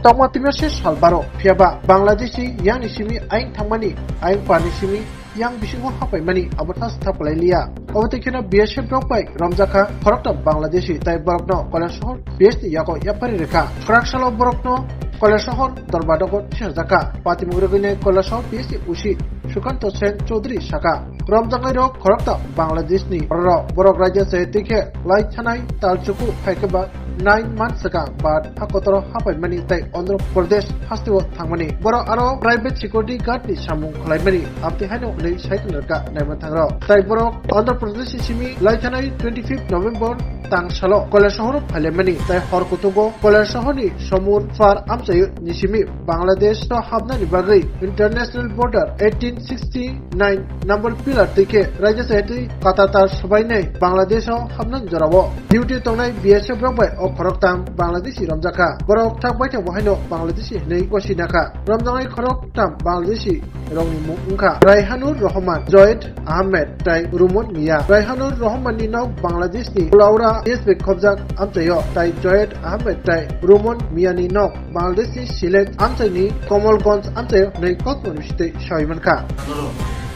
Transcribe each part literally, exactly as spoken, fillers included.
Tongma twima se sal baro, phiyaba Bangladeshi yang ni simi ayang thangmani, ayang par ni simi yang bisingo hapaimani abo thas thaplai liya. Obo tei kheno B S F rok bai romjakha khoroktham Bangladeshi, tai borokno Kailasohor P S ni yago yapari rwkha. Khoroksa salo borokno Kailasohor dorbadogo thisajak kha. Patimung rwgwinai Kailasohor P S ni O C Sukanto Sen Chaudhary saka, romjaknairok khoroktham Bangladesh ni bororok. Borok raida chaya twi khe lai thanai tal chuku hai khe ba nine months swkang bad ha kotoro hapaimani tai Andhra Pradesh hasteo thangmani. Borok aro private security guard ni samung khwlaimani, amtwi haino hwnwi sai tongkha naima thangrok. Tai borok Andhra Pradesh ni simi lai thanai twenty fifth November tang salo Kailasohoro phailaimani, tai hor kutugo Kailasohor ni Somur Far amchaio ni simi Bangladesh o hapnani bagwi international border eighteen sixty nine number pillar twi khe raida chaya twi katatar swbainai Bangladesh o hapnani jorao duty tongnai B S F rok bai o khoroktham Bangladeshi romjakha. Borok thak baithang bo haino Bangladeshi hwnwi gosi nakha. Romjaknai khoroktham Bangladeshi rokni mung wngkha Raihanur Rahman, Joyed Ahmed tai Rumon Mia. Raihanur Rahman ni nok Bangladesh ni Kulaura S B khobjak amchaio, tai Joyed Ahmed tai Rumon Mia ni nok Bangladesh ni Sylhet amchai ni Komolganj amchaio hwnwi kokno bisitwi sawi mankha.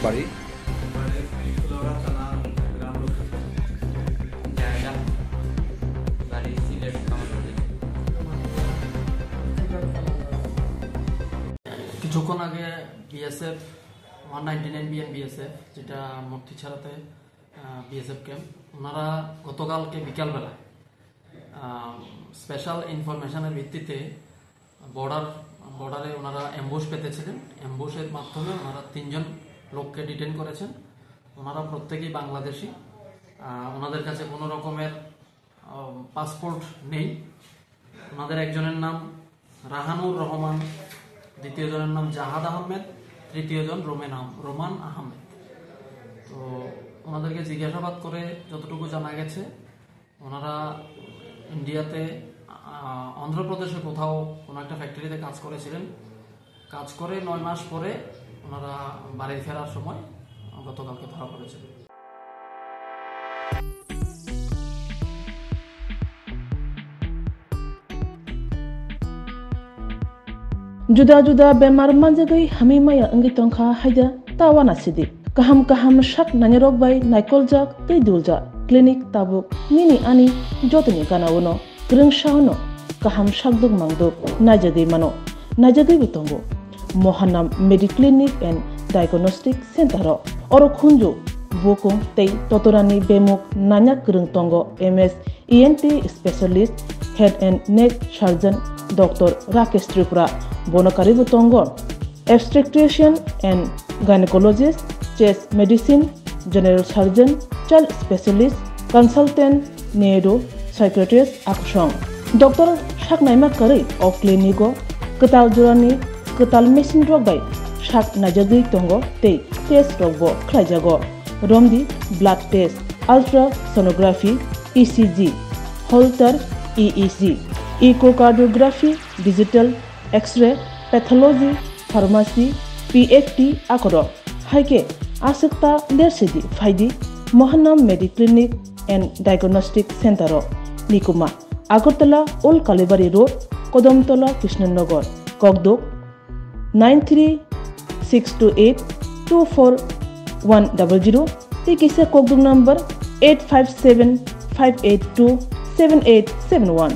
বাড়ি? বাড়ি ফুলতলা থানা, গ্রাম লক্ষ্মীপুর। জায়গা? বাড়ি সিলেট, কামারহাটি। কিছুক্ষণ আগে BSF one ninety nine BN BSF, যেটা মূর্তিছড়াতে, আহ, BSF camp, ওনারা গতকালকে বিকালবেলা, আহ, স্পেশাল ইনফরমেশনের ভিত্তিতে বর্ডার, বর্ডারে ওনারা অ্যাম্বুশ পেতেছিলেন। অ্যাম্বুশের মাধ্যমে ওনারা তিনজন লোককে ডিটেইন করেছেন। ওনারা প্রত্যেকেই বাংলাদেশি। আহ, ওনাদের কাছে কোনো রকমের, আহ, পাসপোর্ট নেই। ওনাদের একজনের নাম রাহানুর রহমান, দ্বিতীয় জনের নাম জাহাদ আহমেদ, তৃতীয় জন রোমেন আহম-, রোমান আহমেদ। তো ওনাদেরকে জিজ্ঞাসাবাদ করে যতটুকু জানা গেছে, ওনারা ইন্ডিয়াতে, আহ, অন্ধ্রপ্রদেশে কোথাও কোনো একটা ফ্যাক্টরিতে কাজ করেছিলেন। কাজ করে নয় মাস পরে ওনারা বাড়ি ফেরার সময় গতকালকে ধরা পড়েছিলেন। Juda juda bemar manjagwi hamwi maya wngwi tongkha haida ta uanasidi. Kaham kaham sak nainarok bai naikoljak tei duljak clinic tabuk nini ani jotoni gana-o no kwrwngsa-o no kaham sakduk mangduk naijagwi mano, naijagwibo tongo Mohanam Mediclinic and Diagnostic Center-o. Oro khunju, bukung tei totorani bemuk nanya kwrwng tongo M S E N T specialist, head and neck surgeon Doctor Rakesh Tripura, bono karwibo tongo obstetrician and gynecologist, chest medicine, general surgeon, child specialist, consultant, neuro, psychiatrist, akusong. Doctor sak naima karwi o clinic-o kwtal jorani kwtal machine rok bai sak naijagwi tongo tei test rokbo khlaijago. Romdi blood test, ultrasonography, E C G, Holter E E G, echocardiography, digital X-ray, pathology, pharmacy, P F T akorok. Hai khe aswk ta lersidi phaidi Mohanam Mediclinic and Diagnostic Center-o. Nikuma, Agartala Old Kalibari Road, Kodomtola, Krishnanagar, Kokduk, nine three six two eight two four one double zero, tei kisa kokduk number eight five seven five eight two seven eight seven one.